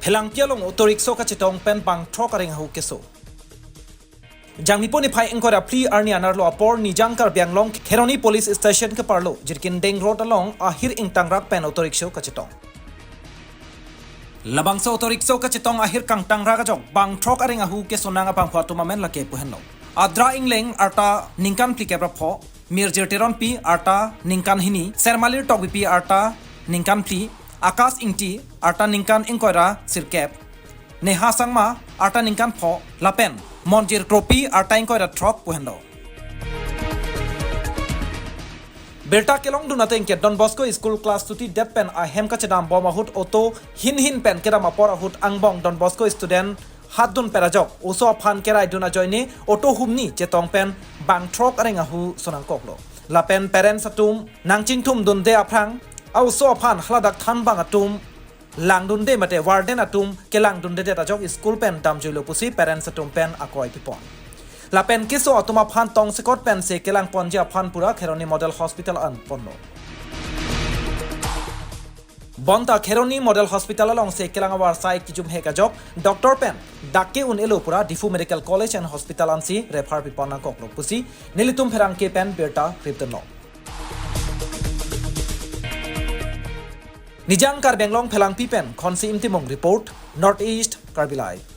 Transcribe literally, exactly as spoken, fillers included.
Langpi along auto rickshaw kachetong pen bang throk areng ahu keso. Jangmipo niphai ingkoi ra phli arni anerlo apor Nijang Karbi Anglong Kheroni Police Station keparlo Jirkindeng Road along ahir ingtangrak pen auto rickshaw kachetong. Labangso auto rickshaw kachetong ahir kangtangrak ajok bang throk areng ahu kesonang abangphu atum amen lake pu henlo. Adra Engleng arta ningkan phlikep ra pho, Mirjir Teronpi arta ningkan hini, Sermalir Tokbipi arta ningkan phli, Akash Ingti arta ningkan ingkoi ra sirkep, Neha Sangma arta ningkan pho lapen Monjir Kropi arta ingkoi ra throk pu henlo. Birta kelongdun ateng ke Don Bosco School class chuti det pen ahem kachedam bom ahut auto hin hin pen kedam apor ahut angbong Don Bosco student hatdun pera ajok oso aphan keraidun ajoine auto humni chetong pen bang throk areng ahu sonangkoklo. Lapen parents atum nangchingthum dunde aphrang a oso aphan haladak thanbang atum langdunde mate warden atum kelangdunde det ajok school pen damjuilo pusi parents atum pen akoi pipon. Lapen keso atum aphan tongsekot pensi kelangponji aphan pura Kheroni Model Hospital an ponlo. Bonta Kheroni Model Hospital alongsi kelang avarsai kijumhek ajok doctor pen dak ke-un-elo pura Diphu Medical College and Hospital ansi refer pipon nangkoklo pusi nelitum pherangke pen birta ripdunlo. Nijang Karbi Anglong Phelangpi pen Khonsi Imtimung report, North East Karbi Live.